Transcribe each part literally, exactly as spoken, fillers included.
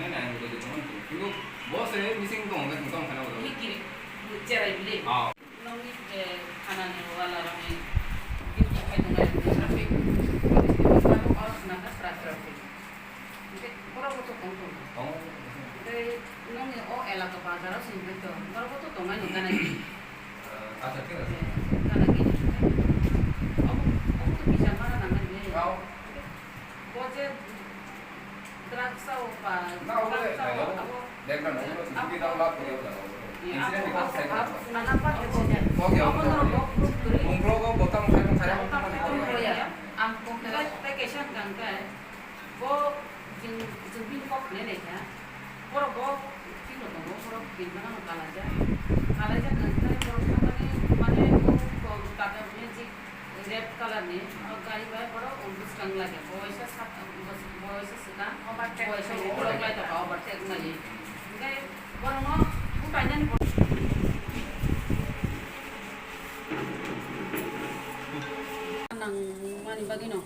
khaina nai ang gojek tongmani tongo. Kintu bo se missing tongo hwnkhe chwng tamo khaina bo tongo. Ni kiri, bu cherai bili. Ah. Nokni je thanani wala rokni duty khai tongnai traffic, police ni bwskango oro khna kha tra traffic. Hwnkhe borok bo to tong tongo. Tongo. Tei nokni o elaka bazar o se hwnkhe to borok bo to tongnai no gana gini. Eh, acha, thik ache. Eh, gana gini. Obo, obo to kisa mana nang nai. Tao. Bo je drugs o ba, na, obo drugs o, le, abo, background, obo, abo, hindi daw lab ko yun daw. Incident abo, ko sa abo, na, na, pa, okay, abo okay. No, bo, bo, bungklo ko botang khai khai. Botang khai khai ya. Ang ko khai. Te, te kaisa hwnkha hwnkhe, bo jing, jing bini kok khnai nai kha. Borok bo phino tongo, borok bini bagano kalaijak. Kalaijak hwnkhe borok thangmani, mane, bo, bo, kata magic. Red colour ni, o gari bai borok bwskang lai kha. Bo waisa sak, bo waisa swkang, bo waisa ukulok lai tongkha, overtake wngmani. Hwnkhe borokno bubainani bo-, nangmani bagwino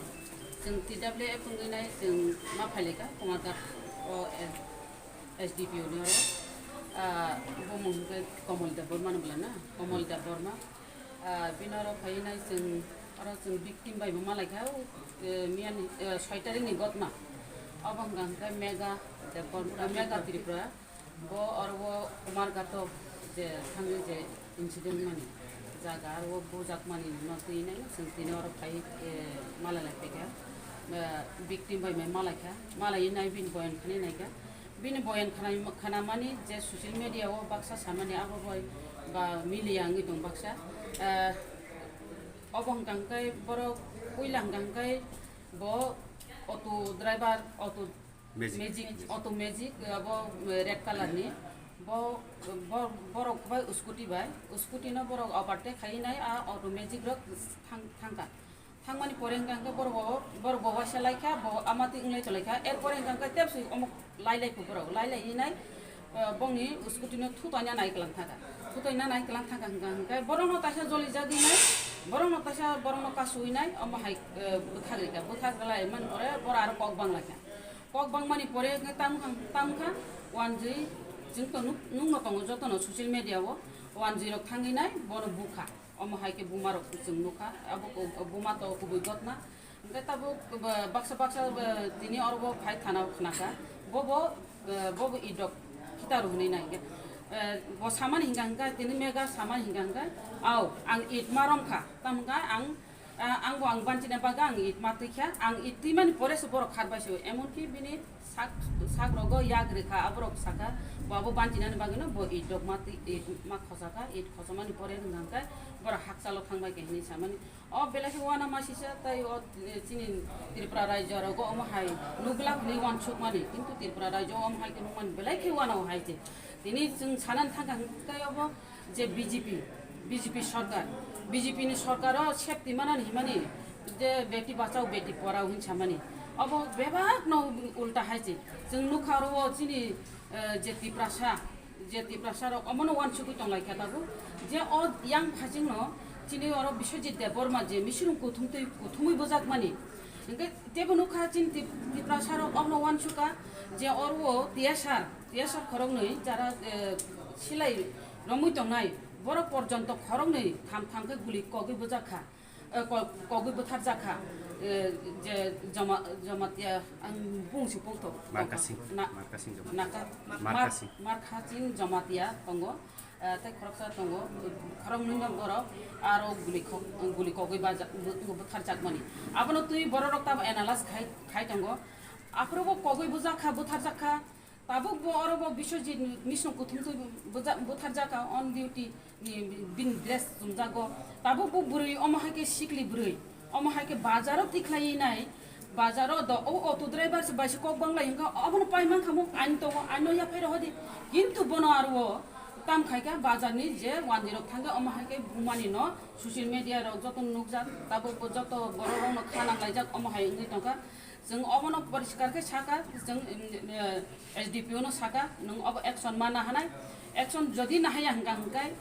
chwng T W F wngwi nai chwng ma phai lai kha, Kumarghat o, eh, S D P O ni oro. Ah, bumung hwnkhe Komol Debbarma ni bwla na, Komol Debbarma. Ah, bini oro phaiwi nai chwng, oro chwng victim bai bo malai kha, eh, miyani, eh, soi tarikh ni gotma. Obo hwnkha hwnkhe Mega Debbar-, eh, Mega Tripura. Bo oro o Kumarghat o je thangwi je incident mani jaga, aro o bujak mani no twi nai chwng tini oro phai, eh, malai lai phaikha. Eh, victim bai mai malai kha, malai nai bini boyan khani nai kha. Bini boyan khana-, khanamani je social media o baksa samani abo bai ba media wngwi tong baksa. Eh, obo hwnkha hwnkhe borok puila hwnkha hwnkhe bo auto driver, auto Magic. Magic, auto magic, abo red colour ni. Bo, bo, borok bai scooty bai, scooty no borok overtake khai nai, a auto magic rok thang, thangkha. Thangmani pore hwnkha hwnkhe borok bo, borok bo waisa lai kha, bo amati wng lai tong lai kha. Er pore hwnkha hwnkhe tebsi omo lai lai kho borok, lai lai hinai, eh, bongni scooty no thutoina nai kwlang thangkha. Thutoina nai kwlang thangkha hwnkha hwnkhe borok no taisa joli jagwi nai, borok no taisa borok no kasui nai, omo hai, eh, bwthak rikha. Bwthak rwlai mani pore borok aro kok bang lai kha. Kok bangmani pore hwnkhe tam kha, tam kha, wanjwi chwng to nuk, nukno tongo jotono social media o, wanjwi rok thangwi nai bono bukha. Omo hai khe buma rok chwng nukha, abo ko-, buma to kubui gotma. Hwnkhe tabuk ba-, baksa baksa ba tini oro bo phai thana o khnakha. Bobo, eh, bobo idok khita rw hwnwi nai hwnkhe. Eh, bo samani hwnkha hwnkha tini mega samani hwnkha hwnkha. Au, ang it ma romkha. Tamo hwnkha ang, ah, ang bo ang banchina bagwi ang it ma twi kha. Ang it twi mani pore se borok kharbai se. Emon ki bini sak, sak rogo yak rikha, aborok sakha, bo abo banchinani bagwino bo it rok ma twi, it ma khosakha, it khosomani pore hwnkha hwnkhe borok hakchalo thangbai khe hinwi samani. O belai khe uanama sisa tei o, eh, chini Tripura rajyo rogo omo hai nukglak hinwi uansukmani, kintu Tripura rajyo omo hai khe nukmani belai khe uanao hai se. Tini chwng sanani thangkha hwnkhe obo Je B J P, B J P sorkar, B J P ni sorkaro safety manani himani je beti bachao beti porao hin samani. Obo bebak no ulta hai se. Chwng nukha oro o chini, eh, je Tiprasa, je Tiprasa rok omono wansugwi tong lai kha tabuk. Je o yang phajing no chini oro Biswajit Debbarma je misirung kuthum twi kuthumwi bujak mani. Hingke tebo nukha chini Tip-, Tiprasa rok omono wansuka je oro o T S R, T S R khoroknwi jara, eh, silai romwi tongnai, borok porjonto khoroknwi tham tham khe guli kogwi bujak kha, eh, ko-, kogwi butharjak kha, eh, je Joma-, Jamatia, ang bung si pungthok. Markasing, Na-, Markasing Jamatia. Naka-, Mar-, Markasing. Markasing Jamatia tongo, eh, tei khoroksa tongo, khoroknwi no borok aro guli khok-, guli kogwi baja-, bu-, butharjakmani. Abono twi bororok tamo analyze khai, khai tongo. Aphuru bo kogwi bujak kha, butharjak kha. Tabuk bo oro bo Biswajit ni misong kuthum twi buja-, butharjak kha on duty ni bini dress chumjago. Tabuk bo bwrwi omo hai khe sikli bwrwi. Omo hai khe bazaro tikhlai nai. Bazaro do o auto driver se bai se kok banglai hwnkha obono pai mankha mo ani tongo ani no yaphai rohodi. Kintu bono aro o tam khai kha bazar ni je wanjwi rok thangkhe omo hai khe bumani no social media rok joto nukjak. Tabuk bo joto borok rok no kha nang laijak omo hai wngwi tongkha. Chwng obono poriskar khe saka, chwng, em, eh, S D P O no saka, nwng obo action ma nahanai, action jodi nahaya hwnkha hwnkhe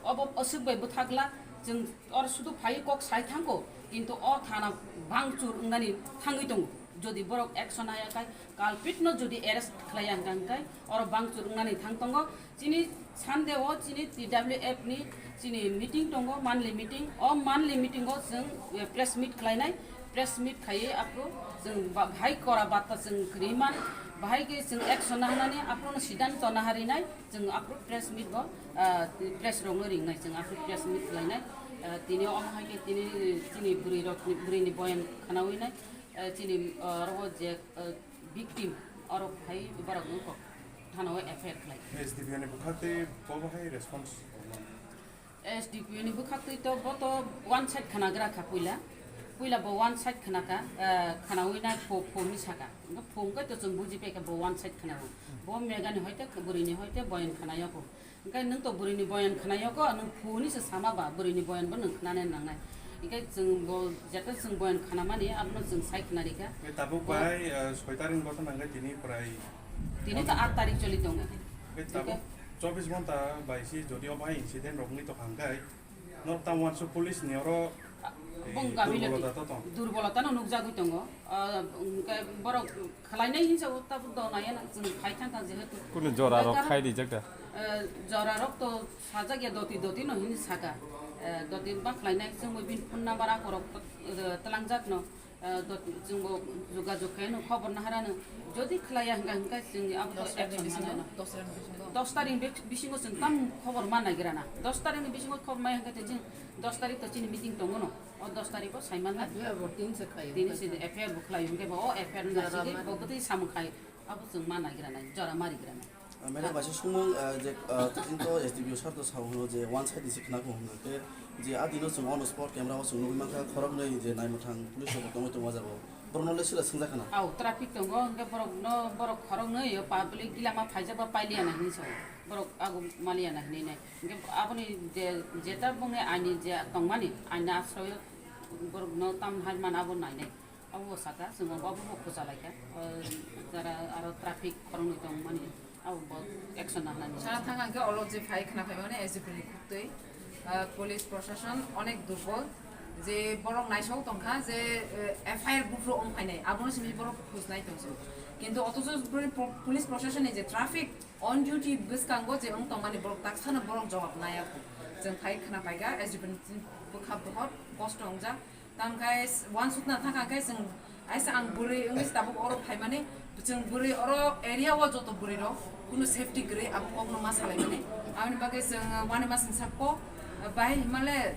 obo aswk bai bwthakla, chwng oro sudu phai kok sai thango, kintu o thana bangchur wngnani thangwi tongo. Jodi borok action nahaya khai, culprit no jodi arrest khlaiya hwnkha hwnkhe oro bangchur wngnani thang tongo. Chini Sunday o chini T W F ni chini meeting tongo, monthly meeting. O monthly meeting o chwng, eh, press meet khlainai, press meet khaiwi aphuru chwng ba-, bahai kora batta chwng kwrwi man, bahai khe chwng action nahanani aphuru no siddhanto naharinai, chwng aphuru press meet bo, ah, press rok no ringnai, chwng aphuru press meet khlainai. Ah, tini omo hai khe tini chini bwrwi rok, bwrwi ni boyan khanawi nai, ah, chini, ah, oro o je, ah, victim oro phai borok wngkok. Thana o F I R khlai. S D P O ni bwkhaktwi bo bahai response rwmani? S D P O ni bwkhaktwi to bo to one side khwnagra kha puila. Puila bo one side khwnakha, eh, khwnawi nai pho, pho hinwi sakha. Hwnkhe pho hwnkhe to chwng buji paikha bo one side khwnao. Bo megani hoite, bwrwini hoite, boyan khwnayo kho. Hwnkhe nwng to bwrwini boyan khwnayo kho, nwng pho hinwi se sama ba, bwrwini boyan bo nwng khwnanai nangnai. Hwnkhe chwng bo, jeta chwng boyan khwnamani, abono chwng sai khwnarikha. Hwnkhe tabuk bo bai, eh, soi taring botha nangkhe tini prai Tini to aat tarik choli tongo. Hwnkhe tabuk chobbish ghonta bai si jodi o bai incident rok wngwi tongkha hwnkhe, norok tamo uansuk police ni oro, eh, bung gabilo durbolota to tong. Durbolota no nukjagwi tongo. Ah, hwnkhe borok khlainai hinsa o tabuk do naiya na chwng khai thang thang jehetu. Kunu jora rok khai rijak da? Eh, jora rok to sajak ya doti doti no hinwi saka. Eh, doti ba khlainai chwngbo bini phone number akorok, eh, twlangjak no. Ah, dot-, chwngbo jogajog khaino khobor naharano. Jodi khlaiya hwnkha, hwnkha chwngni abo to action manano. Dos tarikni bisingo? Dos tarikni bis-, bisingo chwng tam khobor ma naigrana. Dos tarikni bisingo khobor maya hwnkha chwng dos tarik to chini meeting tongono. O dos tarikbo saimanna. F I R bo tin se khlaio. Tini se F I R bo khlaio, hwnkhe bo o F I R no naisingwi bo bwtwi samung khai, abo chwng ma naigrana, jora ma rigrana. Ah, madam, kaisa sumung, ah, je, ah, chini to S D P O sir to sao hwno je one side ni se khna kho hwno, te je a dino chwng on spot camera o chwng nugwi mankha, khoroknwi je naimwthang police rok tongwi tongo o jaga o. Borokno le sila swngjak khna? Au, traffic tongo, hwnkhe borokno, borok khoroknwi o public gila ma phaijak ba pailiya na hinwi sao. Borok ago maliya na hinwi nai. Hwnkhe aboni je, jeta bongni aini je tongmani, aini asroyo borokno tam hai man abo nainai. Abo saka, chwng bo abo bo khusa lai kha. O, jara aro traffic khoroknwi tong mani, abo bo action na nani. Sana thang ang khe olo je phai khna phai mani S D P ni khuktwi, ah, police proshashon onek durbol. Je borok naisok tong kha je, eh, F I R buphuru ong phainai, abono simi borok khujnai tong si. Kintu othocho bwrwi po-, police proshashon ni je traffic on duty bwskango je wng tong mani borok taksano borok jawab nai ya kho. Chwng phai khna phai kha S D P ni bwkha bohor kosto wngjak. Tamo khe s-, uansukna thang kha khe chwng aisa ang bwrwi wngwi se tabuk oro phaimani, chwng bwrwi oro area o joto bwrwi rok kunu safety kwrwi abo kokno ma salaimani. Aboni bagwi chwng uanama sing sakko, bai himale